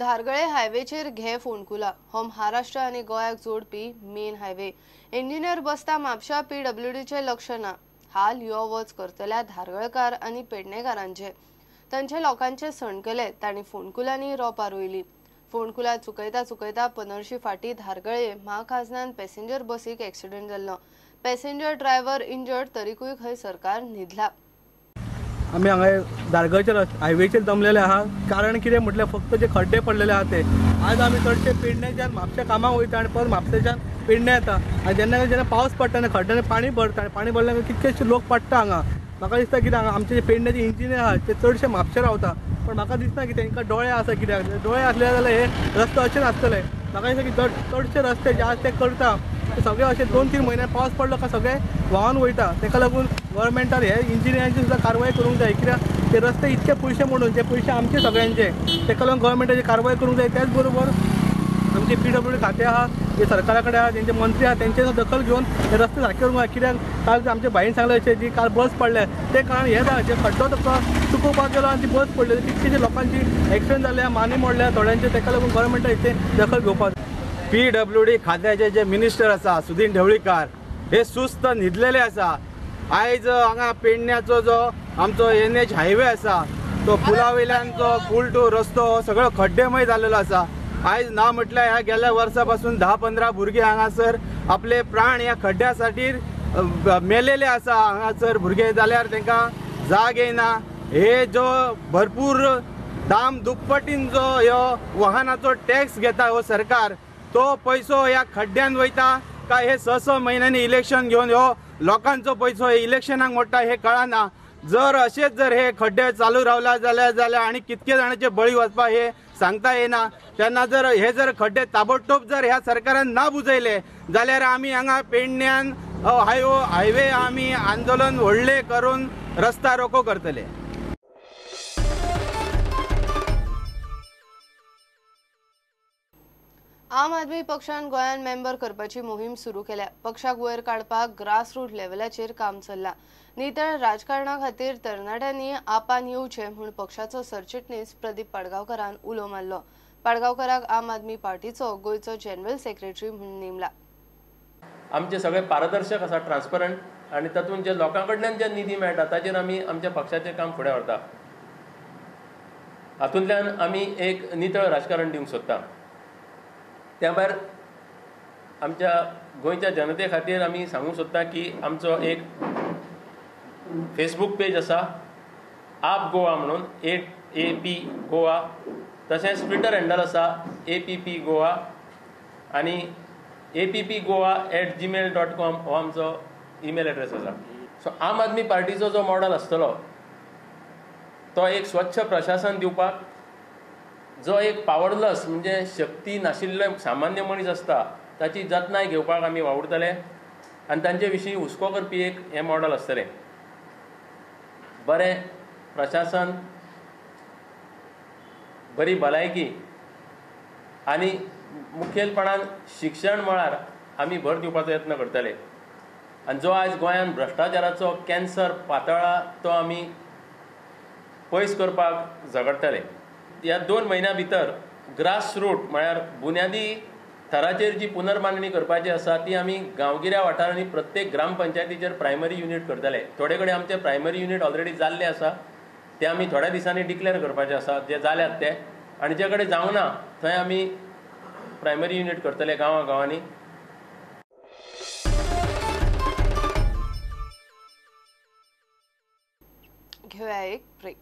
धारगळे हायवेचेर घे फोंडकुला हो महाराष्ट्र आनी गोंयाक जोडपी मेन हायवे। इंजिनियर बसता म्हापशा पीडब्ल्यूडीचे लक्ष ना। हाल यो वच करतल्या धारगळकार आनी पेडणेकारांचे तांचे लोकांचे सणकले तांणी फोंडकुलांनी रोपा रोयली। फोंडकुला चुकयता चुकयता पंदरशी फाटी धारगळे महाखाजनान पॅसेंजर बसीक एक्सिडेंट जाल्लो। पॅसेंजर ड्रायव्हर इंजर्ड तरीकूय खंय सरकार न्हिदला। आमी हांगा धारगळच्या हायवेचेर जमलेले आहा, कारण कितें म्हटल्यार फक्त जे खड्डे पडलेले आहा ते। आज आमी चडशे पेडण्याच्यान म्हापशा कामाक वयता आनी परत म्हापशेच्यान पेडण्या येता आनी जेन्ना जेन्ना पावस पडटा तेन्ना खड्ड्यांनी पाणी भरता आनी पाणी भरल्यार कितकेशे लोक पडटा हांगा। म्हाका दिसता कितें हांगा आमचे जे पेडण्याचे इंजिनियर आहा ते चडशे म्हापशे रावता, पण म्हाका दिसना की तांकां दोळे आसा, कित्याक दोळे आसले जाल्यार हे रस्ते अशे नासतले। म्हाका दिसता की चडशे रस्ते जे आसा ते करता ते सगळे अशे 2-3 म्हयने पावस पडलो काय सगळे व्हांवन वयता। ताका लागून गव्हर्मेंटान हे इंजिनियरांची सुद्दां कारवाय करूंक जाय, कित्याक ते रस्ते इतके पयशे म्हणून जे पयशे आमचे सगळ्यांचे, ताका लागून गव्हर्मेंटाची कारवाय करूंक जाय। त्याच बरोबर आमचे पीडब्ल्यूडी खातें आहा जे सरकारा कडेन आहा, तेंचे मंत्री आहा तेंचे दखल घेवन हे रस्ते सारके करूंक जाय। कित्याक काल आमच्या भाईन सांगलें अशें जी काल बस पडल्या ते कारण हें जालें, जे खड्डो तुका चुकोवपाक गेलो आनी ती बस पडली, कितकेशे लोकांची एक्सिडंट जाल्या, मानी मोडल्या थोड्यांचे, ताका लागून गव्हर्मेंटान दखल घेवपाक। पीडब्ल्यूडी खात्याचे जे मिनिस्टर आसा सुदीन ढवळीकार हे सुस्त न्हिदलेले आसा। आयज हांगा पेडण्याचो जो आमचो NH highway आसा तो पुला वयल्यान जो पूल टू रस्तो सगळो खड्डेमय जाल्लेलो आसा। आयज ना म्हटल्यार ह्या गेल्या वर्सा पासून 10-15 भुरगे हांगासर आपले प्राण ह्या खड्ड्या खातीर मेलेले आसा। हांगासर भुरगे जाल्यार तांकां जाग येना। हे जो भरपूर दाम दुप्पटीन जो ह्यो वाहनाचो टॅक्स घेता हो सरकार, तो पैसो ह्या खड्ड्यान वयता काय हे 6-6 म्हयन्यांनी इलेक्शन घेवन ह्यो लोकांचो पैसो हे इलेक्शनाक मोडटा हे कळना। जर अशेंच जर हे खड्डे चालू रावला जाल्यार जाल्यार आनी कितके जाणांचे बळी वचपा हे सांगता येना। तेन्ना जर हे जर खड्डे ताबडतोब जर ह्या सरकारान ना बुजयले जाल्यार आमी हांगा पेडण्यान हायवे आमी आंदोलन व्हडलें करून रस्ता रोको करतले। आम आदमी पक्षान गोंयांत मेंबर करपाची मोहीम सुरू केल्या। पक्षाक वयर काडपाक ग्रासरूट लेव्हलाचेर काम चल्लां। नितळ राजकारणा खातीर तरणाट्यांनी आपान येवचें म्हूण पक्षाचो सरचिटणीस प्रदीप पाडगांवकारान उलो मारलो। पाडगांवकाराक आम आदमी पार्टीचो गोंयचो जनरल सेक्रेटरी म्हूण नेमला। आमचे सगळे पारदर्शक आसा, ट्रान्सपरंट, आनी तातूंत जे लोकां कडल्यान जे निधी मेळटा ताचेर आमी आमच्या पक्षाचें काम फुडें व्हरता। हातूंतल्यान आमी एक नितळ राजकारण दिवंक सोदता। त्या भायर आमच्या गोंयच्या जनते खातीर आमी सांगूंक सोदता की आमचो एक फेसबूक पेज आसा आप गोवा म्हणून, AAP Goa, तशेंच ट्विटर हँडल आसा APP Goa आनी appgoa@gmail.com हो आमचो ईमेल एड्रेस आसा। सो आम आदमी पार्टीचो जो मॉडल आसतलो तो एक स्वच्छ प्रशासन दिवपाक, जो एक पावरलेस म्हणजे शक्ती नाशिल्ले सामान्य मनीस आसता ताची जतनाय घेवपाक आमी वावुरतले आनी तांचे विशीं हुस्को करपी एक हें मॉडल आसतलें। बरें प्रशासन, बरी भलायकी आनी मुखेलपणान शिक्षण मळार आमी भर दिवपाचो यत्न करतले आनी जो आयज गोंयांत भ्रश्टाचाराचो कॅन्सर पातळ्ळा तो आमी पयस करपाक झगडटले। ह्या 2 म्हयन्या भितर ग्रास रूट म्हळ्यार बुन्यादी थराचेर जी पुनर्बांदणी करपाची आसा ती आमी गांवगिऱ्या वाठारांनी प्रत्येक ग्रामपंचायतीचेर प्रायमरी युनीट करतले। थोडे कडेन आमचे प्रायमरी युनीट ऑलरेडी जाल्ले आसा ते आमी थोड्या दिसांनी डिक्लेअर करपाचे आसा, जे जाल्यात ते, आनी जे कडेन जावना ना थंय आमी प्रायमरी युनीट करतले गांवां गांवांनी। घेवया एक ब्रेक।